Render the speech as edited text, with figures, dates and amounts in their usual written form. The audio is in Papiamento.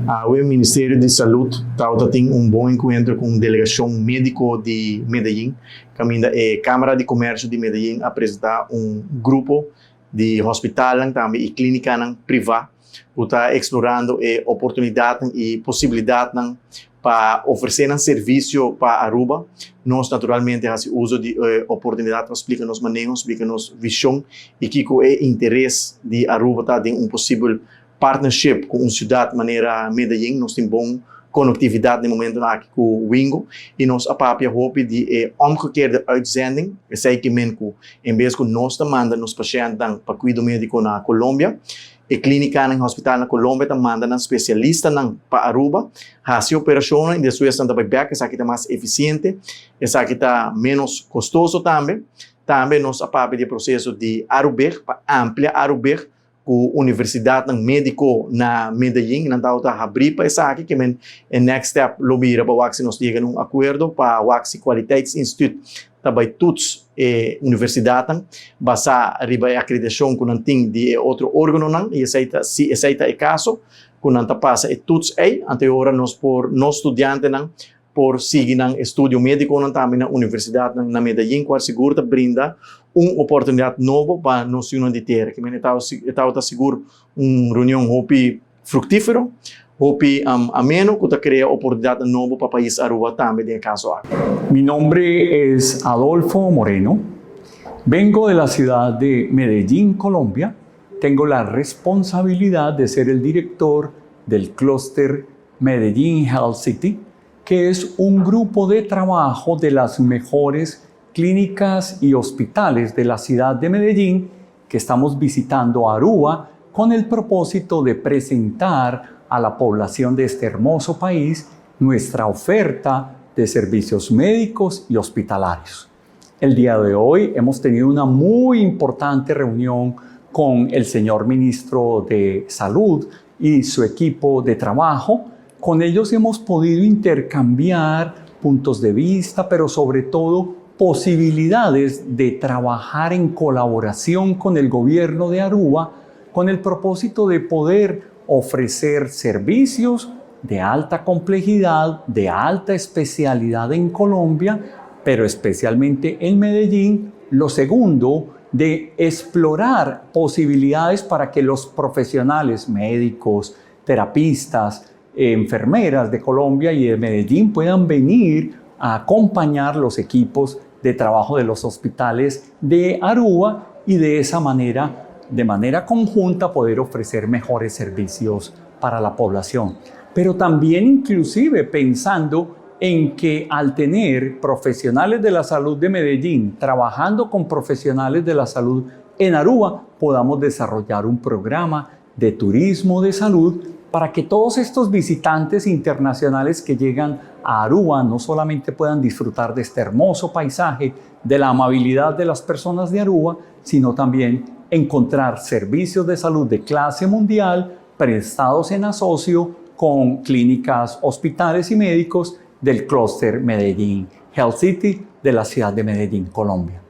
Awe Ministerio di Salud tabata tin un bon encuentro cu un delegacion medico di Medellin, caminda e Camara di Comercio di Medellin a presenta un grupo di hospitalnan tambe y clinicanan priva cu ta explorando e oportunidadnan y posibilidadnan pa ofrece nan servicio pa Aruba. Nos naturalmente a haci uzo di e oportunidad pa splica nos maneho, splica nos vision y kico e interes di Aruba ta den un posibel partnership cu un ciudad manera Medellin. Nos tin bon conectividad den momentonan aki cu Wingo y nos a papia hopi di e omgekeerde uitzending, esey ke men cu en bes cu nos ta manda nos pashentnan pa cuido medico na Colombia, e clinicanan y hospitalnan na Colombia ta manda nan specialistanan pa Aruba haci operacionnan y despues nan ta bay bek. Esaki ta mas eficiente, esaki ta menos costoso tambe. Tambe nos a papia di e proceso di Arubeg pa amplia Arubeg ku universidatnan médiko na Medellin, nan tabata habrí pa esaki, ke men e next step lo bira pa wak si nos yega na un akuerdo pa wak si Kwaliteitsinstituut ta bai toets e universidatnan basá riba e akreditashon ku nan tin di e otro órganonan i esei ta si esei ta e kaso ku nan ta pasa e toets ei, anto e ora nos por nos studiantenan por sigui nan estudio mediconan tambe na universidadnan na Medellin cual sigur ta brinda un oportunidad nobo pa nos yunan di tera. Kimen e tabata sigur un reunion hopi fructifero, hopi ameno cu ta crea oportunidadnan nobo pa pais Aruba tambe den e caso aki. Mi nombre es Adolfo Moreno, vengo de la ciudad de Medellín, Colombia, tengo la responsabilidad de ser el director del clúster Medellín Health City, que es un grupo de trabajo de las mejores clínicas y hospitales de la ciudad de Medellín que estamos visitando Aruba con el propósito de presentar a la población de este hermoso país nuestra oferta de servicios médicos y hospitalarios. El día de hoy hemos tenido una muy importante reunión con el señor ministro de Salud y su equipo de trabajo. Con ellos hemos podido intercambiar puntos de vista, pero sobre todo posibilidades de trabajar en colaboración con el gobierno de Aruba con el propósito de poder ofrecer servicios de alta complejidad, de alta especialidad en Colombia, pero especialmente en Medellín. Lo segundo, de explorar posibilidades para que los profesionales médicos, terapistas, enfermeras de Colombia y de Medellín puedan venir a acompañar los equipos de trabajo de los hospitales de Aruba y de esa manera, de manera conjunta, poder ofrecer mejores servicios para la población. Pero también inclusive pensando en que al tener profesionales de la salud de Medellín trabajando con profesionales de la salud en Aruba, podamos desarrollar un programa de turismo de salud para que todos estos visitantes internacionales que llegan a Aruba no solamente puedan disfrutar de este hermoso paisaje, de la amabilidad de las personas de Aruba, sino también encontrar servicios de salud de clase mundial prestados en asocio con clínicas, hospitales y médicos del clúster Medellín Health City de la ciudad de Medellín, Colombia.